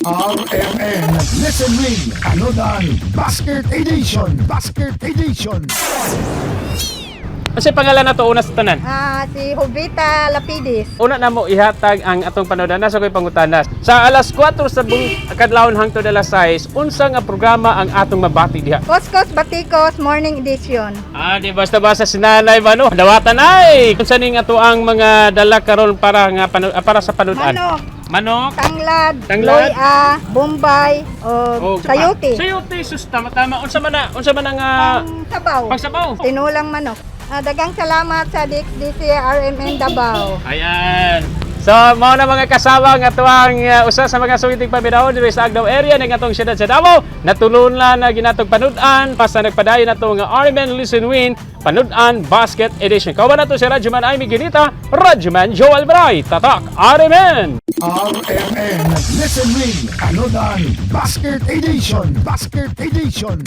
RMN Listen Win Panudan Basket Edition. Basket Edition. Ano pangalan na to una sa tanan? Ah, si Jovita Lapidis. Una na mo ihatag ang atong panudan sa ko'y pangutana. Sa alas 4 sa buong kadlawon hangtod alas 6, unsa nga programa ang atong mabati diha? Koskos Batikos Morning Edition. Ah, di basta basta si nanay ba, no? Dawatan ay. Unsa ning ato ang mga dala karon para sa panudan? Manok, Manok. tanglad, Tanglad. loya, bombay, o Oh, sayote. Sayote, sus, tama tama. Unsa man ang Pang sabaw. pangsabaw? Tinulang manok. Ah, dagang salamat sa DXDC RMN Davao. Ayan. So, mao na, mga kasawa, nga tuwang usa sa mga suwiting paminaw diri sa Agdao area ng atong siyudad sa Davao. Natulon na ginatong panud-an pa sa nagpadayon nato nga RMN Listen Win Panud-an Basket Edition. Kauban nato si Radyoman Amy Ginita, Radyoman Joel Bray, Tatak RMN! RMN Listen Win Panudan Basket Edition. Basket Edition.